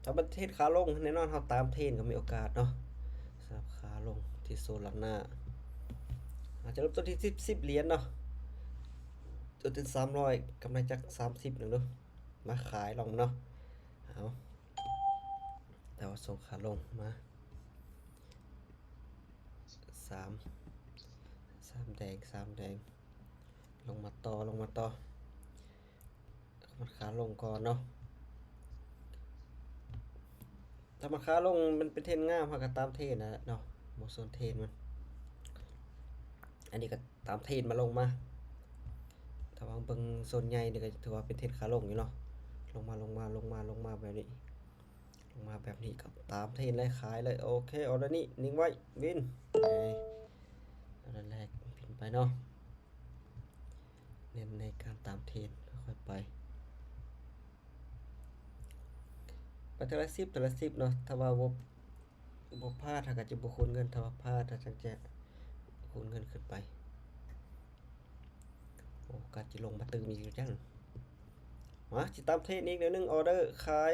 ຖ້າມັນເທຣນຂາລົງ ແນ່ນອນເຮົາຕາມເທຣນກໍມີໂອກາດເນາະ. ສຳລັບຂາລົງທີ່ໂຊລານາ ອາດຈະເລີ່ມຕົ້ນທີ່ສິບ ສິບຫຼຽນເນາະ ຈົນເຖິງສາມຮ້ອຍ ກຳໄລຈັກສາມສິບໜຶ່ງເນາະ. ມາຂາຍລອງເນາະ. ເອົາ ແຕ່ວ່າສົ່ງຂາລົງມາ ສາມ ສາມແດງ ສາມແດງ ລົງມາຕໍ່ ລົງມາຕໍ່. ມັນຂາລົງກ່ອນເນາະ. ຖ້າມັນຂາລົງ ມັນເປັນເທຣນງາມ ເຮົາກໍຕາມເທຣນນັ້ນແຫຼະເນາະ ບໍ່ສົນເທຣນມັນ. ອັນນີ້ກໍຕາມເທຣນມາລົງມາ. ຖ້າວ່າເບິ່ງໂຊນໃຫຍ່ນີ້ກໍຖືວ່າເປັນເທຣນຂາລົງຢູ່ເນາະ. ລົງມາ ລົງມາ ລົງມາ ລົງມາແບບນີ້ ລົງມາແບບນີ້ກໍຕາມເທຣນເລີຍ ຂາຍເລີຍ. ໂອເຄ ອໍເດີນີ້ນິ່ງໄວ້ ວິນ. ເອີ ອໍເດີແລກວິນໄປເນາະ. ເນັ້ນໃນການຕາມເທຣນ ຄ່ອຍໆໄປ ໄປເທື່ອລະສິບ ເທື່ອລະສິບເນາະ. ຖ້າວ່າບໍ່ ບໍ່ພາດ ເຮົາກໍຈະບໍ່ຄູນເງິນ, ຖ້າວ່າພາດ ເຮົາຈັ່ງຈະຄູນເງິນຂຶ້ນໄປ. ໂອກາດຈະລົງມາຕື່ມອີກຢູ່ຈັ່ງ. ມາ ຊິຕາມເທຣນອີກໜ້ອຍໜຶ່ງ ອໍເດີຂາຍ.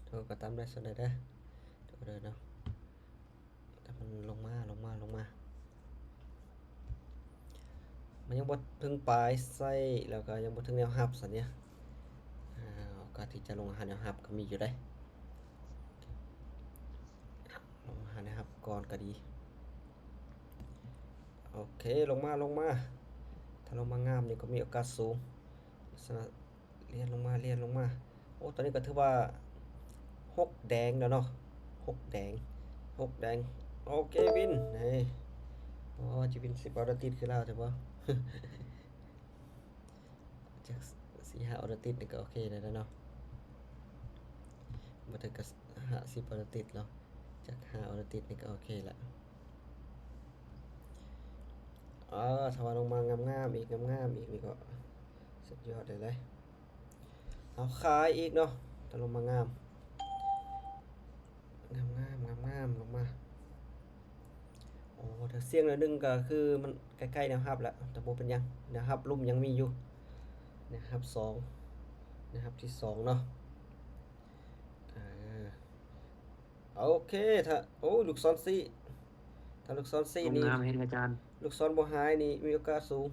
ໂອ ກໍຕາມໄດ້ສ່ຳໃດເດີ ອໍເດີເນາະ. ແຕ່ມັນລົງມາ ລົງມາ ລົງມາ ມັນຍັງບໍ່ເຖິງປາຍໄຊ ແລ້ວກໍຍັງບໍ່ເຖິງແນວຮັບຊັ້ນເດ. ອາ ໂອກາດທີ່ຈະລົງຫາແນວຮັບກໍມີຢູ່ເດ້ ລົງຫາແນວຮັບກ່ອນກໍດີ. ໂອເຄ ລົງມາ ລົງມາ. ຖ້າລົງມາງາມນີ້ກໍມີໂອກາດສູງ ລັກສະນະ ລຽນລົງມາ ລຽນລົງມາ. ໂອ້ ຕອນນີ້ກໍຖືວ່າຫົກແດງແລ້ວເນາະ ຫົກແດງ ຫົກແດງ. ໂອເຄ ວິນ ເອີ ໂອ້ ຈະວິນສິບອໍເດີຕິດຄືລາວແທ້ບໍ່? ຈັກສີ່ຫ້າອໍເດີຕິດນີ້ກໍໂອເຄແລ້ວເນາະ ບໍ່ເຖິງກັບຫ້າສິບອໍເດີຕິດເນາະ ຈັກຫ້າອໍເດີຕິດນີ້ກໍໂອເຄລະ. ອາ ຖ້າວ່າລົງມາງາມໆອີກ ງາມໆອີກນີ້ກໍສຸດຍອດເລີຍ. ເອົາ ຂາຍອີກເນາະ ຖ້າລົງມາງາມ ງາມໆ ງາມໆ ລົງມາ. ໂອ້ ຖ້າສ່ຽງໜ້ອຍໜຶ່ງກໍຄືມັນໃກ້ໆແນວຮັບແລ້ວ ແຕ່ບໍ່ເປັນຫຍັງ ແນວຮັບລຸ່ມຍັງມີຢູ່ ແນວຮັບສອງ ແນວຮັບທີສອງເນາະ. ເອີ ໂອເຄ ຖ້າ ໂອ້ ລູກສອນຊີ້ ຖ້າລູກສອນຊີ້ນີ້ ງາມແຮງອາຈານ ລູກສອນບໍ່ຫາຍນີ້ມີໂອກາດສູງ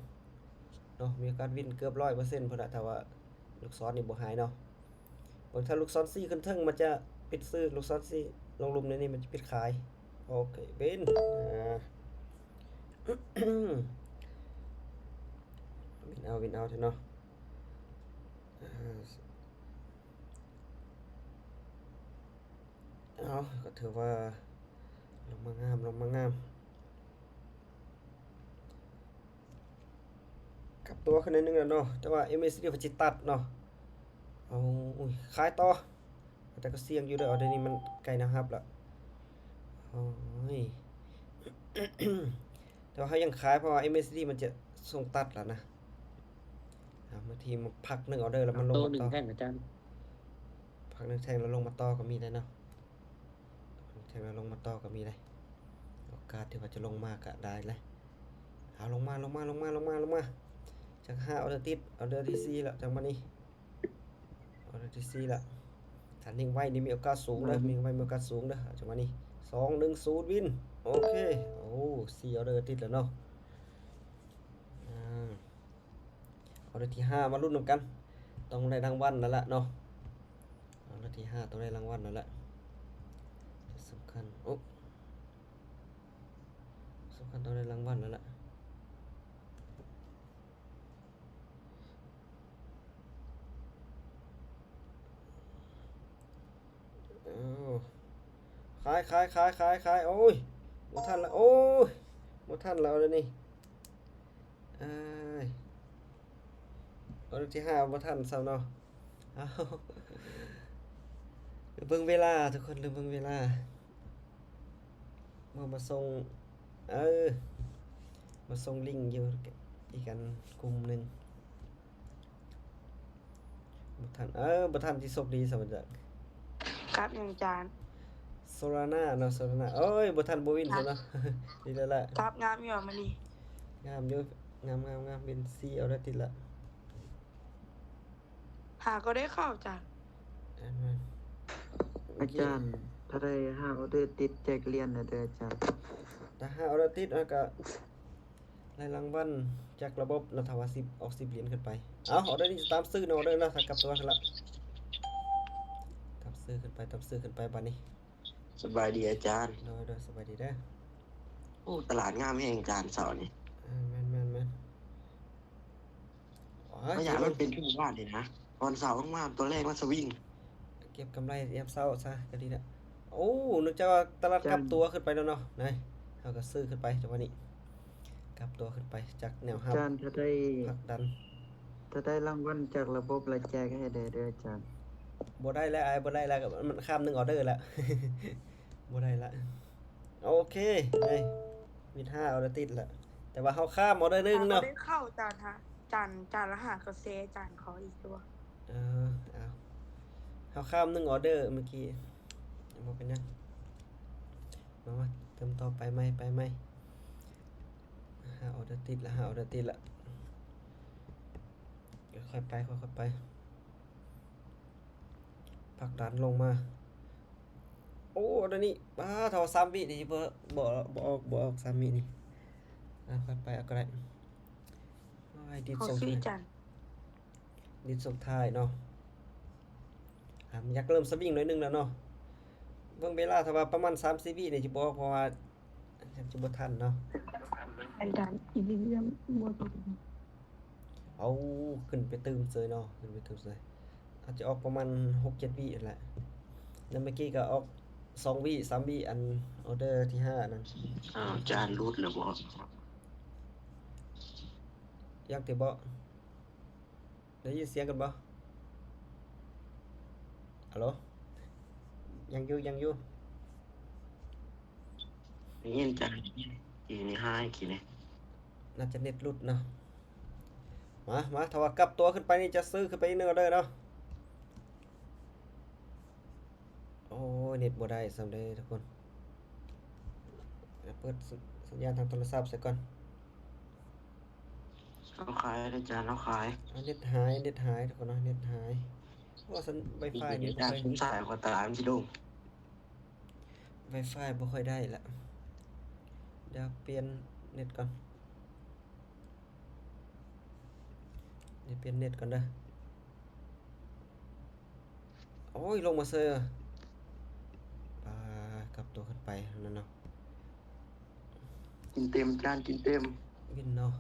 ເນາະ ມີໂອກາດວິນເກືອບຮ້ອຍເປີເຊັນພຸ້ນລະ ຖ້າວ່າລູກສອນນີ້ບໍ່ຫາຍເນາະ. ເບິ່ງ ຖ້າລູກສອນຊີ້ຂຶ້ນເທິງ ມັນຈະປິດຊື້ ລູກສອນຊີ້ລົງລຸ່ມໃນນີ້ ມັນຈະປິດຂາຍ. ໂອເຄ ວິນ ອາ ວິນເອົາ ວິນເອົາແທ້ເນາະ. ອາ ເອົາ ກໍຖືວ່າລົງມາງາມ ລົງມາງາມ ກັບຕົວຂຶ້ນໜ້ອຍໜຶ່ງແລ້ວເນາະ ແຕ່ວ່າເອັມເອສດີເພິ່ນຊິຕັດເນາະ. ເອົາ ຂາຍຕໍ່ ແຕ່ກໍສ່ຽງຢູ່ເດີ ເອົາ ດຽວນີ້ມັນໃກ້ແນວຮັບລະ. ໂອ້ຍ ແຕ່ວ່າເຮົາຍັງຂາຍ ເພາະວ່າເອັມເອສດີມັນຈະສົ່ງຕັດແລ້ວນະ. ອາ ບາງທີມັນພັກໜຶ່ງອໍເດີແລ້ວມັນລົງມາຕໍ່ ພັກໜຶ່ງແທ່ງແລ້ວລົງມາຕໍ່ກໍມີໄດ໋ເນາະ ແທ່ງແລ້ວລົງມາຕໍ່ກໍມີໄດ໋ ໂອກາດທີ່ວ່າຈະລົງມາກໍໄດ້ແຫຼະ. ເອົາ ລົງມາ ລົງມາ ລົງມາ ລົງມາ ລົງມາ ຈັກຫ້າອໍເດີຕິດ ອໍເດີທີສີ່ແລ້ວ ຈັງຫວະນີ້ ອໍເດີທີສີ່ແລ້ວ. ຖ້ານິ່ງໄວ້ນີ້ມີໂອກາດສູງເດີ ນິ່ງໄວ້ມີໂອກາດສູງເດີ ຈັງຫວະນີ້ ສອງ ໜຶ່ງ ສູນ ວິນ. ໂອເຄ ໂອ້ ສີ່ອໍເດີຕິດແລ້ວເນາະ. ອາ ອໍເດີທີຫ້າ ມາລຸ້ນນຳກັນ ຕ້ອງໄດ້ລາງວັນແລ້ວລະເນາະ ອໍເດີທີຫ້າ ຕ້ອງໄດ້ລາງວັນແລ້ວລະ ສຳຄັນ ໂອ້ ສຳຄັນຕ້ອງໄດ້ລາງວັນແລ້ວລະ. ເອົາ ຂາຍ ຂາຍ ຂາຍ ຂາຍ ຂາຍ ໂອ້ຍ ບໍ່ທັນລະ ໂອ້ຍ ບໍ່ທັນລະ ເອົາດຽວນີ້ ອ້າຍ ອໍເດີທີຫ້າ ບໍ່ທັນຊ້ຳເນາະ. ເອົາ ເບິ່ງເວລາ ທຸກຄົນ ລືມເບິ່ງເວລາ ມາ ມາສົ່ງ ເອີ ມາສົ່ງລິ້ງຢູ່ອີກອັນກຸ່ມໜຶ່ງ ບໍ່ທັນ ເອີ ບໍ່ທັນທີ່ໂຊກດີຊະ ມັນຈະ ກັບຫຍັງອາຈານ? ໂຊລານາເນາະ ໂຊລານາ ໂອ້ຍ ບໍ່ທັນ ບໍ່ວິນຊະເນາະ ດີແລ້ວລະ ກັບງາມຢູ່ບໍ່ມື້ນີ້? ງາມຢູ່ ງາມໆໆ ວິນສີ່ອໍເດີຕິດລະ. ຫາກໍໄດ້ເຂົ້າ ອາຈານ ແມ່ນ ອາຈານ ຖ້າໄດ້ຫ້າອໍເດີຕິດແຈກຫຼຽນແດ່ເດີອາຈານ. ຖ້າຫ້າອໍເດີຕິດ ແລ້ວກະໄດ້ລາງວັນຈາກລະບົບເນາະ ຖ້າວ່າສິບ ອອກສິບຫຼຽນຂຶ້ນໄປ. ເອົາ ອໍເດີນີ້ຕາມຊື່ເນາະ ອໍເດີເນາະ ຖ້າກັບຕົວຂຶ້ນລະ ຕາມຊື່ຂຶ້ນໄປ ຕາມຊື່ຂຶ້ນໄປບາດນີ້. ສະບາຍດີອາຈານ. ໂດຍ ໂດຍ ສະບາຍດີເດີ. ໂອ້ ຕະຫຼາດງາມແຮງອາຈານເຊົ້ານີ້. ເອີ ແມ່ນໆໆ. ໂອ້ຍ ວ່າຢາກມັນເປັນຄືມື້ວານນີ້ນະ ຕອນເຊົ້າມາ ຕອນແລງມາສະວິງ ເກັບກຳໄລຍາມເຊົ້າຊະກໍດີລະ. ໂອ້ ເນື່ອງຈາກວ່າຕະຫຼາດ ອາຈານ ກັບຕົວຂຶ້ນໄປແລ້ວເນາະ ນາຍ ເຮົາກໍຊື້ຂຶ້ນໄປຈັງຫວະນີ້ ກັບຕົວຂຶ້ນໄປຈາກແນວຮັບ ອາຈານ ຖ້າໄດ້ ພັກດັນ ຖ້າໄດ້ລາງວັນຈາກລະບົບລະແຈກໃຫ້ແດ່ເດີອາຈານ. ບໍ່ໄດ້ແລ້ວອ້າຍ ບໍ່ໄດ້ແລ້ວ ມັນຂ້າມໜຶ່ງອໍເດີແລ້ວ ບໍ່ໄດ້ລະ. ໂອເຄ ໄດ້ວິດຫ້າອໍເດີຕິດລະ ແຕ່ວ່າເຮົາຂ້າມອໍເດີໜຶ່ງເນາະ. ໄດ້ເຂົ້າຈານຮະ ຈານ ຈານລະຫ້າກາເຊ ຈານຂໍອີກຢູ່ບໍ່? ເອີ ເອົາ ເຮົາຂ້າມໜຶ່ງອໍເດີມື້ກີ້ ບໍ່ເປັນຫຍັງ. ມາ ມາ ເຕີມຕໍ່ໄປໃໝ່ ໄປໃໝ່. ຫ້າອໍເດີຕິດລະ ຫ້າອໍເດີຕິດລະ. ຄ່ອຍໆໄປ ຄ່ອຍໆໄປ. ຜັກດັນລົງມາ. ໂອ້ ດຽວນີ້ ປ້າ ຖ້າວ່າສາມວິນີ້ ບໍ່ ບໍ່ ບໍ່ອອກ ບໍ່ອອກສາມວິນີ້. ອ່າ ຄ່ອຍໄປເອົາກໍໄດ້. ໂອ້ຍ ດິດ ຂໍ ສົ່ງ ຊື້ຈານ ດິດສົ່ງທ້າຍເນາະ. ອ່າ ຢາກເລີ່ມສະວິງໜ້ອຍໜຶ່ງແລ້ວເນາະ. ເບິ່ງເວລາ ຖ້າວ່າປະມານສາມສີ່ວິນີ້ ຊິບໍ່ອອກ ເພາະວ່າ ຍັງຊິບໍ່ທັນເນາະ. ໄອ້ດ່ານອີລິເລຍມບໍ່ຕົກ. ເອົາ ຂຶ້ນໄປຕື່ມເສີຍເນາະ ຂຶ້ນໄປຕື່ມເສີຍ. ອາດຈະອອກປະມານຫົກເຈັດວິຫັ້ນແຫຼະ. ແລ້ວເມື່ອກີ້ກໍອອກສອງວິ ສາມວິ ອັນອໍເດີທີຫ້ານັ້ນ. ອ້າວ ຈານຫຼຸດແລ້ວບໍ່? ຍັງຕິບໍ່? ໄດ້ຍິນສຽງກັນບໍ່? ຮັລໂຫຼ? ຍັງຢູ່ ຍັງຢູ່. ໄດ້ຍິນຈ້າ ກີ້ນີ້ຫາຍ ກີ້ນີ້. ໜ້າຈະເນັດຫຼຸດເນາະ. ມາ ມາ ຖ້າວ່າກັບຕົວຂຶ້ນໄປນີ້ ຈະຊື້ຂຶ້ນໄປອີກໜຶ່ງອໍເດີເນາະ. ໂອ້ຍ ເນັດບໍ່ໄດ້ຊ້ຳເດ້ທຸກຄົນ. ເປີດສັນຍານທາງໂທລະສັບໃສ່ກ່ອນ. ເອົາຂາຍເດີຈານ ເອົາຂາຍ. ເນັດຫາຍ ເນັດຫາຍທຸກຄົນເນາະ ເນັດຫາຍ. ໂອ້ ສັນ ໄວຟາຍນີ້ ອາຈານ ສົງສາຍວ່າຕາມັນຊິລົງ. ໄວຟາຍບໍ່ຄ່ອຍໄດ້ລະ. ດຽວປ່ຽນເນັດກ່ອນ. ດຽວປ່ຽນເນັດກ່ອນເດີ. ໂອ້ຍ ລົງມາເຊີຍ. ປາ ກັບຕົວຂຶ້ນໄປນັ້ນເນາະ. ກິນເຕັມຈານ ກິນເຕັມ. ວິນເນາະ.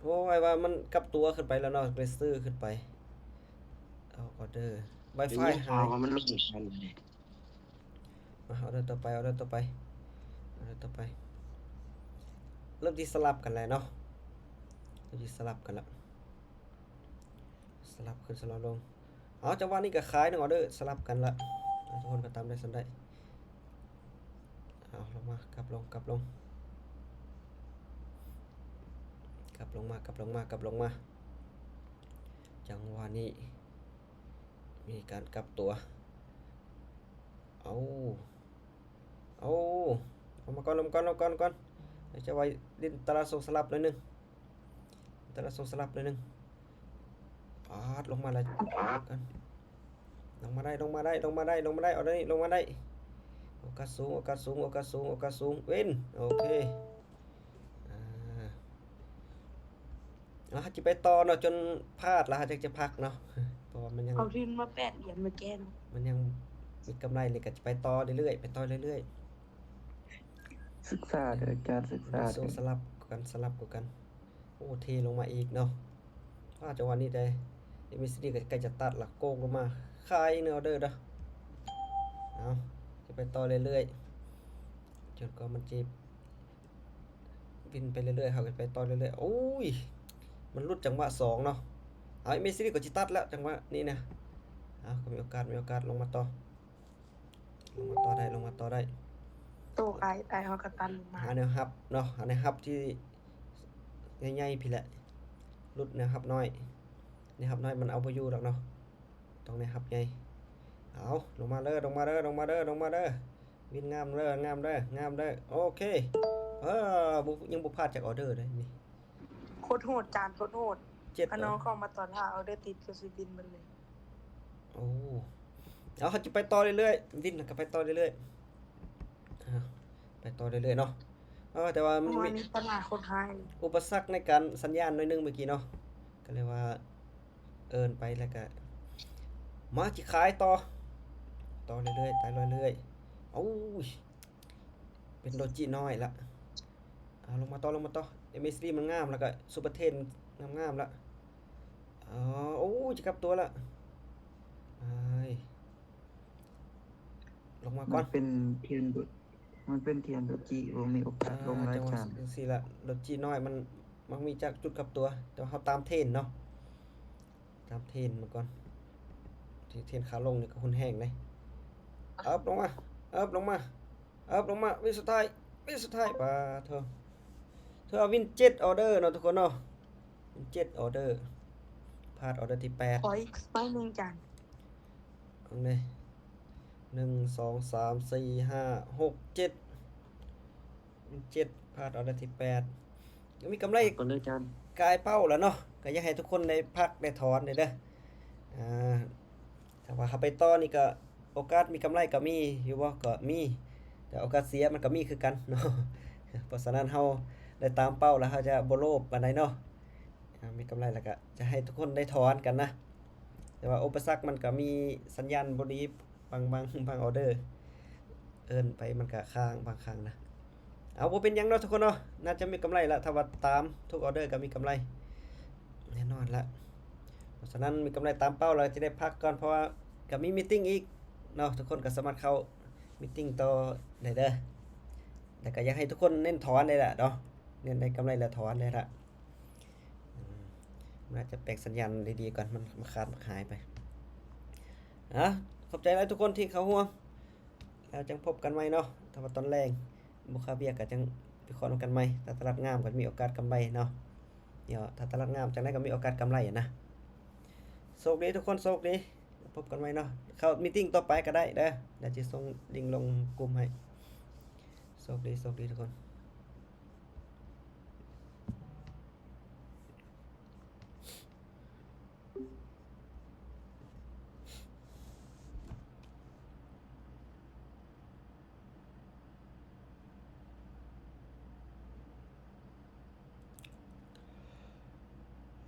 ໂອ້ຍ ວ່າມັນກັບຕົວຂຶ້ນໄປແລ້ວເນາະ ໄປຊື້ຂຶ້ນໄປ. ເອົາອໍເດີ. ໄວຟາຍຫາຍ. ໄດ້ຍິນຂ່າວວ່າມັນລົງກັນ. ມາ ອໍເດີຕໍ່ໄປ ອໍເດີຕໍ່ໄປ ອໍເດີຕໍ່ໄປ. ເລີ່ມທີ່ສະຫຼັບກັນແລ້ວເນາະ ເລີ່ມທີ່ສະຫຼັບກັນລະ ສະຫຼັບຂຶ້ນສະຫຼັບລົງ. ເອົາ ຈັງຫວະນີ້ກໍຂາຍໜຶ່ງອໍເດີ ສະຫຼັບກັນລະ. ເອົາ ທຸກຄົນກໍຕາມໄດ້ສ່ຳໃດ. ເອົາ ລົງມາ ກັບລົງ ກັບລົງ ກັບລົງມາ ກັບລົງມາ ກັບລົງມາ. ຈັງຫວະນີ້ ມີການກັບຕົວ. ເອົາ ເອົາ ລົງມາກ່ອນ ລົງມາກ່ອນ ລົງມາກ່ອນ ກ່ອນ. ດຽວຈະໄວ້ຫຼິ້ນຕະຫຼາດສົ່ງສະຫຼັບໜ້ອຍໜຶ່ງ ຕະຫຼາດສົ່ງສະຫຼັບໜ້ອຍໜຶ່ງ. ປາດ ລົງມາແລ້ວ ລົງມາໄດ້ ລົງມາໄດ້ ລົງມາໄດ້ ລົງມາໄດ້. ເອົາໄດ້ ລົງມາໄດ້. ໂອກາດສູງ ໂອກາດສູງ ໂອກາດສູງ ໂອກາດສູງ. ວິນ ໂອເຄ. ອ່າ ເຮົາຈະໄປຕໍ່ເນາະ ຈົນພາດລະ ເຮົາຈັ່ງຈະພັກເນາະ ເພາະວ່າມັນຍັງ ເອົາທຶນມາແປດຫຼຽນເມື່ອກີ້ເນາະ ມັນຍັງມີກຳໄລນີ້ ກໍຈະໄປຕໍ່ເລື້ອຍໆ ໄປຕໍ່ເລື້ອຍໆ. ສຶກສາເດີອາຈານ ສຶກສາເດີ. ສະຫຼັບກັນ ສະຫຼັບກັນ. ໂອ້ ເທລົງມາອີກເນາະ. ອ້າ ຈັງຫວະນີ້ໄດ໋ ເອັມເອສດີ ກໍໃກ້ຈະຕັດລະ ໂກກລົງມາ ຂາຍເນາະເດີເດີ. ເອົາ ຈະໄປຕໍ່ເລື້ອຍໆ ຈົນກວ່າມັນຈະ ວິນໄປເລື້ອຍໆ ເຮົາກໍໄປຕໍ່ເລື້ອຍໆ. ໂອ້ຍ ມັນຫຼຸດຈັງຫວະສອງເນາະ. ເອົາ ເອັມເອສດີ ກໍຊິຕັດແລ້ວ ຈັງຫວະນີ້ນະ. ເອົາ ກໍມີໂອກາດ ມີໂອກາດ ລົງມາຕໍ່ ລົງມາຕໍ່ໄດ້ ລົງມາຕໍ່ໄດ້. ໂຕໄກ ໄກເຮົາກໍຕັດລົງມາ ຫາແນວຮັບເນາະ ຫາແນວຮັບທີ່ໃຫຍ່ໆ ພີ້ແຫຼະ. ຫຼຸດແນວຮັບນ້ອຍ ແນວຮັບນ້ອຍມັນເອົາບໍ່ຢູ່ດອກເນາະ ຕ້ອງແນວຮັບໃຫຍ່. ເອົາ ລົງມາເດີ ລົງມາເດີ ລົງມາເດີ ລົງມາເດີ. ວິນງາມເດີ ງາມເດີ ງາມເດີ. ໂອເຄ ເອີ ບໍ່ ຍັງບໍ່ພາດຈັກອໍເດີເດ້ນີ້. ໂຄດໂຫດ ຈານໂຄດໂຫດ. ເຈັດ ຂະນ້ອງເຂົ້າມາຕອນຫ້າອໍເດີຕິດ ຄືຊິວິນໝົດເລີຍ. ໂອ້ ເອົາ ເຮົາຈະໄປຕໍ່ເລື້ອຍໆ ວິນກໍໄປຕໍ່ເລື້ອຍໆ ເອົາ ໄປຕໍ່ເລື້ອຍໆເນາະ. ເອີ ແຕ່ວ່າມັນມີ ໂອ້ຍ ອັນນີ້ຕະຫຼາດໂຄດຮ້າຍ ອຸປະສັກໃນການສັນຍານໜ້ອຍໜຶ່ງເມື່ອກີ້ເນາະ ກໍເລີຍວ່າເອີ້ນໄປ ແລ້ວກໍມາຊິຂາຍຕໍ່ ຕໍ່ເລື້ອຍໆ ໄປເລື້ອຍໆ. ໂອ້ຍ ເປັນໂດຈິນ້ອຍລະ. ເອົາ ລົງມາຕໍ່ ລົງມາຕໍ່. ເອັມເອສດີມັນງາມ ແລ້ວກໍຊຸບເປີເທນງາມໆລະ. ອໍ ໂອ້ຍ ຈະກັບຕົວລະ. ອ້າຍ ລົງມາກ່ອນ. ມັນເປັນທຽນໂດ ມັນເປັນທຽນໂດຈິ ບໍ່ມີໂອກາດລົງຫຼາຍຊັ້ນ. ຈັ່ງຊີ້ລະ ໂດຈິນ້ອຍມັນມັກມີຈາກຈຸດກັບຕົວ ແຕ່ວ່າເຮົາຕາມເທຣນເນາະ ຕາມເທຣນມາກ່ອນ. ເທຣນຂາລົງນີ້ກໍຮຸນແຮງເດ້. ເອີບ ລົງມາ ເອີບ ລົງມາ ເອີບ ລົງມາ. ວິນສຸດທ້າຍ ວິນສຸດທ້າຍ ປາໂທ ຖືວ່າວິນເຈັດອໍເດີເນາະທຸກຄົນເນາະ. ເຈັດອໍເດີ ພາດອໍເດີທີແປດ. ຂໍອີກໄມ້ໜຶ່ງຈານ. ເອົາເດ້ ໜຶ່ງ ສອງ ສາມ ສີ່ ຫ້າ ຫົກ ເຈັດ ເຈັດ ພາດອໍເດີທີແປດ. ກໍມີກຳໄລກ່ອນເດີຈານ ກາຍເປົ້າແລ້ວເນາະ. ກໍຢາກໃຫ້ທຸກຄົນໄດ້ພັກໄດ້ຖອນເດີ ເດີ. ອ່າ ຖ້າວ່າເຮົາໄປຕໍ່ນີ້ກໍໂອກາດມີກຳໄລກໍມີຢູ່ບໍ່? ກໍມີ ແຕ່ໂອກາດເສຍມັນກໍມີຄືກັນເນາະ. ເພາະສະນັ້ນເຮົາໄດ້ຕາມເປົ້າແລ້ວ ເຮົາຈະບໍ່ໂລບປານໃດເນາະ. ອ່າ ມີກຳໄລແລ້ວກໍຈະໃຫ້ທຸກຄົນໄດ້ຖອນກັນນະ. ແຕ່ວ່າອຸປະສັກມັນກໍມີສັນຍານບໍ່ດີ ບາງ ບາງ ບາງອໍເດີ ເອີ້ນໄປມັນກະຄ້າງບາງຄັ້ງນະ. ເອົາ ບໍ່ເປັນຫຍັງເນາະທຸກຄົນເນາະ ໜ້າຈະມີກຳໄລລະ. ຖ້າວ່າຕາມທຸກອໍເດີກໍມີກຳໄລແນ່ນອນລະ. ເພາະສະນັ້ນມີກຳໄລຕາມເປົ້າແລ້ວ ຈະໄດ້ພັກກ່ອນ ເພາະວ່າກໍມີມີຕິງອີກເນາະ. ທຸກຄົນກໍສາມາດເຂົ້າມີຕິງຕໍ່ໄດ້ເດີ ແຕ່ກໍຢາກໃຫ້ທຸກຄົນເນັ້ນຖອນໄດ້ລະເນາະ ເນັ້ນໄດ້ກຳໄລແລ້ວຖອນໄດ້ລະ. ອືມ ມັນອາດຈະແປກສັນຍານດີໆກ່ອນ ມັນ ມັນຂາດມັນຫາຍໄປ. ອ່າ ຂອບໃຈຫຼາຍທຸກຄົນທີ່ເຂົ້າຮ່ວມ ແລ້ວຈັ່ງພົບກັນໃໝ່ເນາະ. ຖ້າວ່າຕອນແລງບໍ່ຄາວຽກກໍຈັ່ງໄປເຄາະນຳກັນໃໝ່. ຖ້າຕະຫຼາດງາມກໍມີໂອກາດກຳໄລເນາະ. ດຽວຖ້າຕະຫຼາດງາມຈັ່ງໃດກໍມີໂອກາດກຳໄລນະ. ໂຊກດີທຸກຄົນ ໂຊກດີ. ພົບກັນໃໝ່ເນາະ. ເຂົ້າມີຕິງຕໍ່ໄປກໍໄດ້ເດີ. ດຽວຈະສົ່ງລິງລົງກຸ່ມໃຫ້. ໂຊກດີ ໂຊກດີທຸກຄົນ.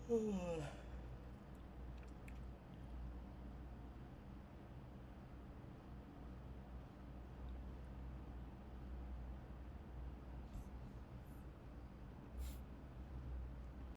ໂອ້